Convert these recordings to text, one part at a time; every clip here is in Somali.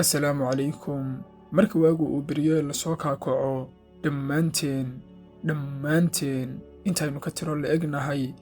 Assalaamu calaykum. Marka waagu uu beryo ee lasoo kaakaco, dhammaanteen intaynu ka tiro la egnahay,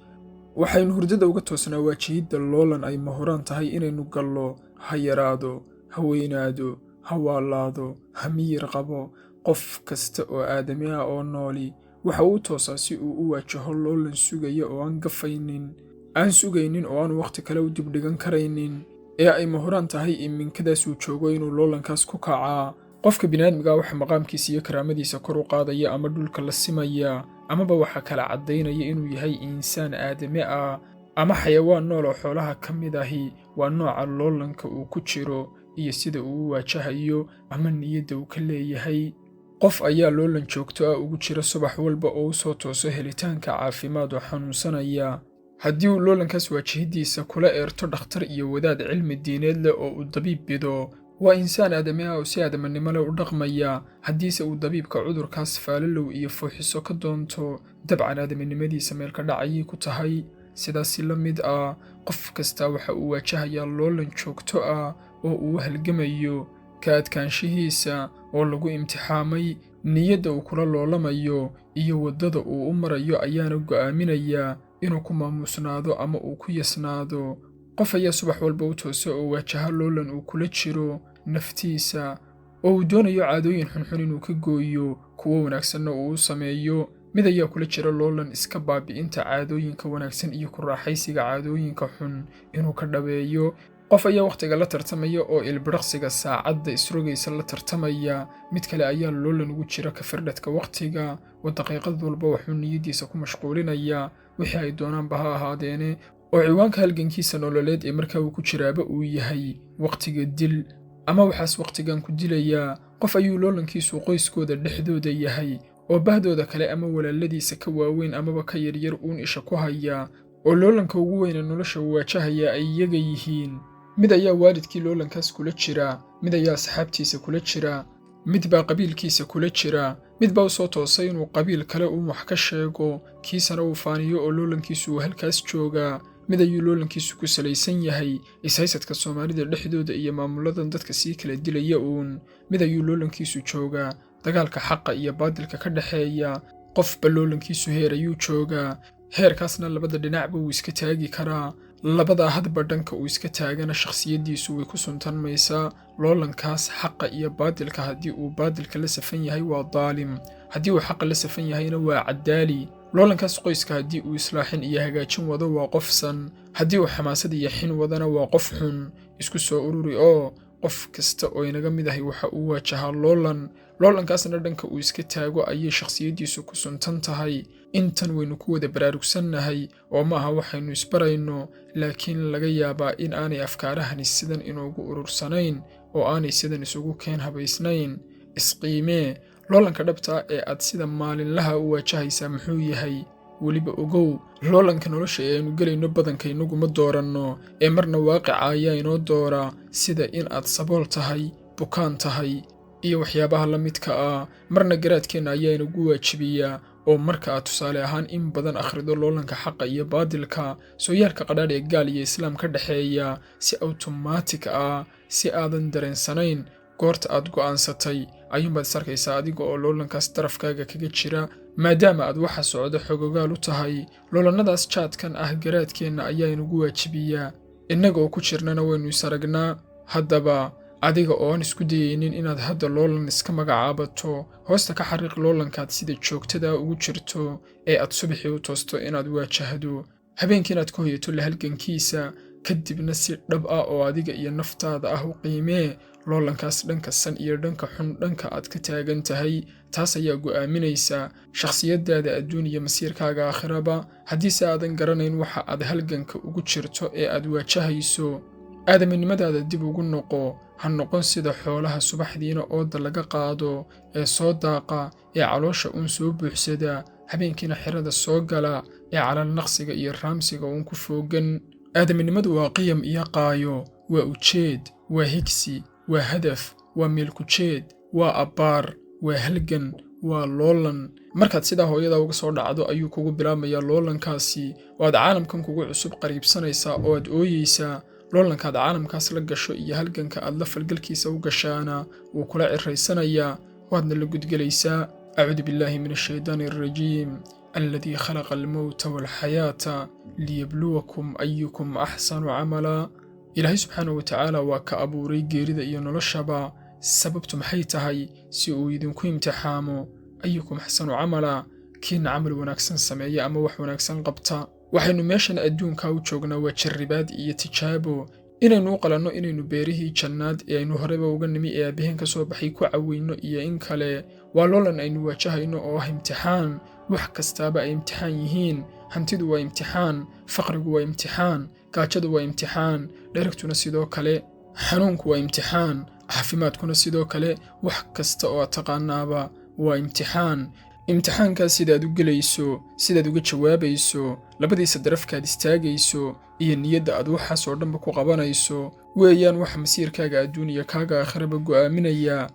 waxaynu hurdada uga toosnaa waajihidda loolan ay mahuraan tahay inaynu gallo. Ha yaraado, ha weynaado, ha waalaado, ha miyir qabo, qof kasta oo aadami ah oo nooli waxa uu toosaa si uu u waajaho loolan sugaya oo aan gafaynin, aan sugaynin oo aan wakhti kale u dibdhigan karaynin, ee ay mahuraan tahay iminkadaasuu joogo inuu loolankaas ku kacaa. Qofka bini'aadmiga waxa maqaamkiisa iyo karaamadiisa kor u qaadaya ama dhulka la simaya, amaba waxa kala caddaynaya inuu yahay insaan aadame ah ama xayawaan nool oo xoolaha ka mid ahi, waa nooca loolanka uu ku jiro iyo sida uu u waajahayo ama niyadda uu ka leeyahay. Qof ayaa loolan joogto ah ugu jira subax walba oo u soo tooso helitaanka caafimaad oo xanuunsanaya. Haddii uu loolankaas waajahiddiisa kula eerto dhakhtar iyo wadaad cilmi diineed leh oo uu dabiib bido, waa insaan aadami ah oo si aadamanimo leh u dhaqmaya. Haddiise uu dabiibka cudurkaas faalalow iyo fooxiso ka doonto, dabcan aadaminimadiisa meel ka dhac ayay ku tahay. Sidaasi la mid ah, qof kasta waxa uu waajahayaa loolan joogto ah oo uu u halgamayo ka adkaanshihiisa oo lagu imtixaamay. Niyadda uu kula loolamayo iyo waddada uu u marayo ayaana go'aaminaya inuu ku maamuusnaado ama uu ku yasnaado. Qof ayaa subax walba u toosa oo waajaha loolan uu kula jiro naftiisa, oo uu doonayo caadooyin xunxun inuu ka gooyo, kuwo wanaagsanna uu u sameeyo. Mid ayaa kula jira loolan iska baabi'inta caadooyinka wanaagsan iyo ku raaxaysiga caadooyinka xun inuu ka dhabeeyo. Qof ayaa wakhtiga la tartamaya oo ilbiriqsiga saacadda isrogaysa la tartamaya. Mid kale ayaa loolan ugu jira ka firdhadka wakhtiga, oo daqiiqad walba wuxuu niyaddiisa ku mashquulinayaa wixii ay doonaanba ha ahaadeene, oo ciwaanka halgankiisa nololeed ee markaa uu ku jiraaba uu yahay "Wakhtiga dil" ama "Waxaas wakhtigan ku dilayaa." Qof ayuu loolankiisu qoyskooda dhexdooda yahay, oo bahdooda kale ama walaaladiisa ka waaweyn amaba ka yaryar uun isha ku haya, oo loolanka ugu weyne nolosha uu waajahaya ay iyaga yihiin. Mid ayaa waalidkii loolankaas kula jira, mid ayaa asxaabtiisa kula jira, mid baa qabiilkiisa kula jira, mid baa u soo toosay inuu qabiil kale uun wax ka sheego, kiisana uu faaniyo, oo loolankiisu uu halkaas joogaa. Mid ayuu loolankiisu ku salaysan yahay ishaysadka Soomaalida dhexdooda iyo maamuladan dadka sii kala dilaya uun. Mid ayuu loolankiisu joogaa dagaalka xaqa iyo baadilka ka dhexeeya. Qofba loolankiisu heer ayuu joogaa, heerkaasna labada dhinacba wuu iska taagi karaa. Labadaa hadba dhanka uu iska taagana shakhsiyaddiisu way ku suntanmaysaa. Loolankaas xaqa iyo baadilka, haddii uu baadilka la safan yahay waa daalim, haddii uu xaqa la safan yahayna waa caddaali. Loolankaas qoyska, haddii uu islaaxin iyo hagaajin wado waa qof san, haddii uu xamaasad iyo xin wadana waa qof xun. Isku soo ururi oo qof kasta oo inaga mid ahi waxa uu waajahaa loolan, loolankaasna dhanka uu iska taago ayay shakhsiyaddiisu ku suntan tahay. Intan waynu ku wada baraarugsannahay oo ma aha waxaynu isbarayno, laakiin laga yaabaa in aanay afkaarahani sidan inoogu urursanayn oo aanay sidan isugu keen habaysnayn. Isqiimee. Loolanka dhabta ee aad sida maalinlaha u waajahaysaa muxuu yahay? Weliba ogow, loolanka nolosha ee aynu gelayno badanka inaguma dooranno, ee marna waaqica ayaa inoo doora, sida in aad sabool tahay, bukaan tahay iyo waxyaabaha la midka ah. Marna garaadkeenna ayaa inagu waajibiyaa, oo marka aad tusaale ahaan in badan akhrido loolanka xaqa iyo baadilka, sooyaalka qadhaadh ee gaal iyo islaam ka dhexeeya, si awtomaatig ah, si aadan dareensanayn goorta aad go'aansatay, ayuunbaad is arkaysaa adiga oo loolankaas darafkaaga kaga jira, maadaama aad waxa socda xogogaal u tahay. Loolannadaas jaadkan ah garaadkeenna ayaa inagu waajibiyaa, innaga oo ku jirnana waynu is aragnaa. Haddaba, adiga oo aan isku dayaynin inaad hadda loolan iska magacaabato, hoosta ka xariiq loolankaad sida joogtada ugu jirto ee aad subaxii u toosto inaad waajahdo, habeenkii inaad ka hoyato la halgankiisa. Kadibna si dhab ah oo adiga iyo naftaada ah u qiimee loolankaas, dhanka san iyo dhanka xun dhanka aad ka taagan tahay. Taas ayaa go'aaminaysa shakhsiyaddaada adduun iyo masiirkaaga aakhiraba. Haddiise aadan garanayn waxa aad halganka ugu jirto ee aad waajahayso, aadaminimadaada dib ugu noqo. Ha noqon sida xoolaha subaxdiina ooda laga qaado ee soo daaqa ee caloosha uun soo buuxsada, habeenkiina xerada soo gala ee calalnaqsiga iyo raamsiga uun ku foogan. Aadaminimadu waa qiyam iyo qaayo, waa ujeed, waa higsi, waa hadaf, waa meelkujeed, waa abbaar, waa halgan, waa loolan. Markaad sidaa hooyada uga soo dhacdo ayuu kugu bilaabmayaa loolankaasi, oo aad caalamkan kugu cusub qariibsanaysaa oo aad ooyeysaa. Loolankaad caalamkaas la gasho iyo halganka aad la falgalkiisa u gashaana wuu kula ciraysanayaa, waadna la gudgelaysaa. Acuudu billaahi min ashaydaani alrajiim. Alladii khalaqa almowta waalxayaata liyabluwakum ayukum axsanu camala. Ilaahay subxaanahu watacaala waa ka abuuray geerida iyo noloshaba. Sababtu maxay tahay? Si uu idinku imtixaamo ayukum axsanu camala, kiina camal wanaagsan sameeya ama wax wanaagsan qabta. Waxaynu meeshan adduunka u joognaa waa jarribaad iyo tijaabo, inaynu u qalanno inaynu beerihii jannaad ee aynu horeba uga nimi ee aabbaheen ka soo baxay ku caweyno iyo in kale. Waa loolan aynu waajahayno oo ah imtixaan. Wax kastaaba ay imtixaan yihiin. Hantidu waa imtixaan, faqrigu waa imtixaan, gaajadu waa imtixaan, dheragtuna sidoo kale, xanuunku waa imtixaan, caafimaadkuna sidoo kale. Wax kasta oo aad taqaanaaba waa imtixaan. Imtixaankaas sidaad u gelayso, sidaad uga jawaabayso, labadiisa darafkaad istaagayso iyo niyadda aad waxaas oo dhanba ku qabanayso weeyaan waxa masiirkaaga adduun iyo kaaga aakhiraba go'aaminaya.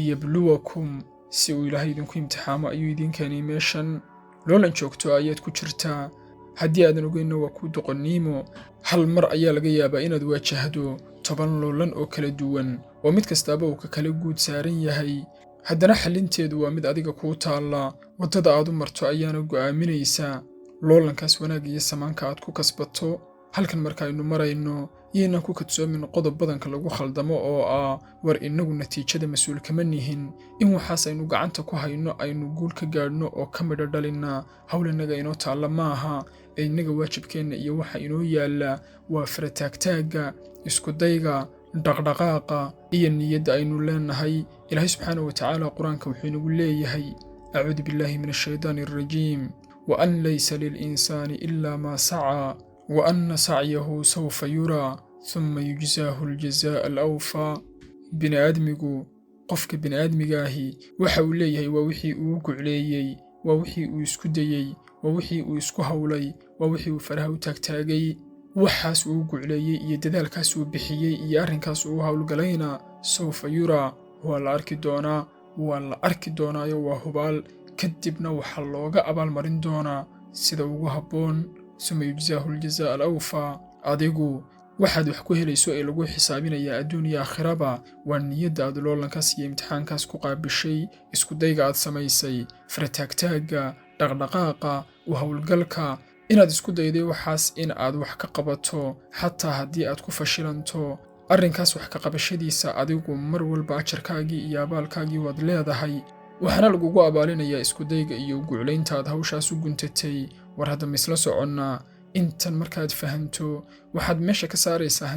Liyabluwakum, si uu Ilaahay idinku imtixaamo ayuu idiin keenay meeshan. Loolan joogto ayaad ku jirtaa, haddii aadan ogeynna waa kuu doqonniimo. Hal mar ayaa laga yaabaa inaad waajahdo 10 loolan oo kala duwan oo mid kastaaba uu ka kala guud saaran yahay. Haddana xallinteedu waa mid adiga kuu taalla, waddada aad u marto ayaana go'aaminaysaa loolankaas wanaag iyo samaanka aad ku kasbato. Halkan markaaynu marayno, yaynaan ku kadsoomin qodob badanka lagu khaldamo oo ah war innagu natiijada mas-uul kama nihin. In waxaas aynu gacanta ku hayno aynu guul ka gaadhno oo ka midho dhalinnaa hawl innaga inoo taalla maaha. Ee innaga waajibkeenna iyo waxa inoo yaalla waa farataagtaagga, iskudayga, dhaqdhaqaaqa iyo niyadda aynu leenahay. Ilaahay subxaanahu watacaala qur-aanka wuxuu inagu leeyahay: acuudu billaahi min ashaydaani alrajiim. Wa an laysa lilinsaani ilaa maa sacaa wa anna sacyahu sawfa yuraa thumma yujzaahu aljazaa'a alawfaa. Bini'aadmigu, qofka bini'aadmigaahi waxa uu leeyahay waa wixii uu gucleeyey, waa wixii uu isku dayey, waa wixii uu isku hawlay, waa wixii uu faraha u taagtaagay. Waxaas uu gucleeyey iyo dadaalkaas uu bixiyey iyo arrinkaas uu howlgalayna sawfa yuraa, waa la arki doonaa, waa la arki doonaayo waa hubaal. Kadibna waxaa looga abaalmarin doonaa sida ugu habboon, suma yujzaahu aljazaa'a alawfaa. Adigu waxaad wax ku helayso ee lagu xisaabinayaa adduun iyo aakhiraba waa niyadda aad loolankaas iyo imtixaankaas ku qaabishay, iskudayga aad samaysay, farataagtaagga, dhaqdhaqaaqa, u howlgalka, inaad isku dayday waxaas in aad wax ka qabato, xataa haddii aad ku fashilanto arrinkaas wax ka qabashadiisa. Adigu mar walba ajarkaagii iyo abaalkaagii waad leedahay, waxaana lagugu abaalinayaa iskudayga iyo guclaynta aad hawshaas u guntatay. War hadda ma isla soconnaa? Intan markaad fahanto, waxaad meesha ka saaraysaa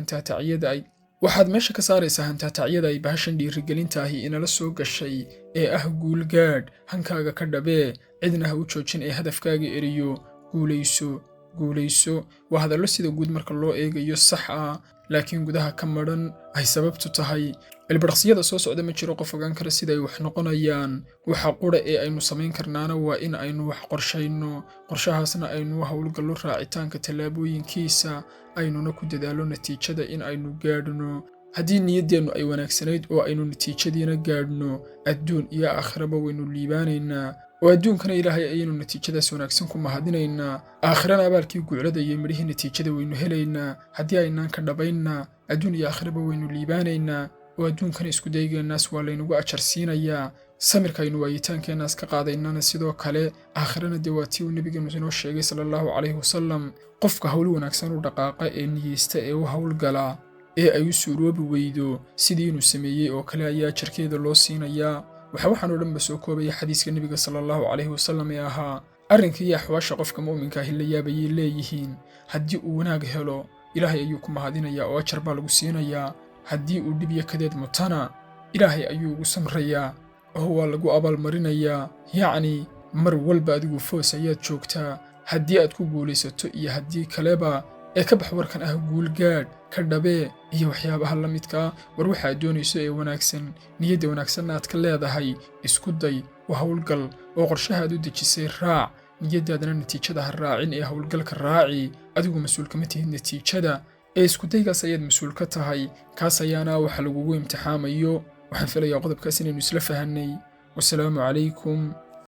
hantaatacyada ay bahashan dhiirigelinta ahi inala soo gashay ee ah guulgaadh, hankaaga ka dhabee, cidna ha u joojin ee hadafkaaga eriyo, guulayso, guulayso. Waa hadallo sida guud marka loo eegayo sax ah, laakiin gudaha ka madhan. Ay sababtu tahay ilbadhaqsiyada soo socda ma jiro qof ogaan kara sida ay wax noqonayaan. Waxa qura ee aynu samayn karnaana waa in aynu wax qorshayno, qorshahaasna aynu howlgallo raacitaanka tallaabooyinkiisa, aynuna ku dadaallo natiijada in aynu gaadhno. Haddii niyaddeennu ay wanaagsanayd oo aynu natiijadiina gaadhno, adduun iyo aakhiraba waynu liibaanaynaa, oo adduunkana Ilaahay ayaynu natiijadaas wanaagsan ku mahadinaynaa, aakhirana abaalkii guclada iyo midhihii natiijada waynu helaynaa. Haddii aynaan ka dhabaynna, adduun iyo aakhiraba waynu liibaanaynaa, oo adduunkana iskudaygeennaas waa laynagu ajar siinayaa, samirka aynu waayitaankeennaas ka qaadaynana sidoo kale. Aakhirana dee waa tii uu nebigeenu inoo sheegay sala allahu calayhi wasalam: qofka hawl wanaagsan u dhaqaaqa ee niyeysta ee u howlgala ee ay u suuroobi weydo, sidii inuu sameeyey oo kale ayaa ajarkeeda loo siinayaa. Waxaan oo dhanba soo koobaya xadiiska nebiga sala allahu calayhi wasalam ee ahaa: arrinka iyo axwaasha qofka mu'minka ahi la yaabayay leeyihiin. Haddii uu wanaag helo, Ilaahay ayuu ku mahadinayaa oo ajar baa lagu siinayaa. Haddii uu dhib iyo kadeed mutana, Ilaahay ayuu ugu samrayaa oo waa lagu abaalmarinayaa. Yacni mar walba adigu foos ayaad joogtaa, haddii aad ku guulaysato iyo haddii kaleba. Ee ka bax warkan ah guulgaadh, ka dhabee iyo waxyaabaha la midkaa. War waxaad doonayso ee wanaagsan, niyadda wanaagsanna aad ka leedahay, isku day, u howlgal oo qorshahaad u dejisay raac. Niyaddaadana natiijada ha raacin ee howlgalka raaci. Adigu mas-uul kama tihid natiijada, ee iskudaygaas ayaad mas-uul ka tahay, kaas ayaana waxa lagugu imtixaamayo. Waxaan filayaa qodobkaas inaynu isla fahanay. Wasalaamu calaykum.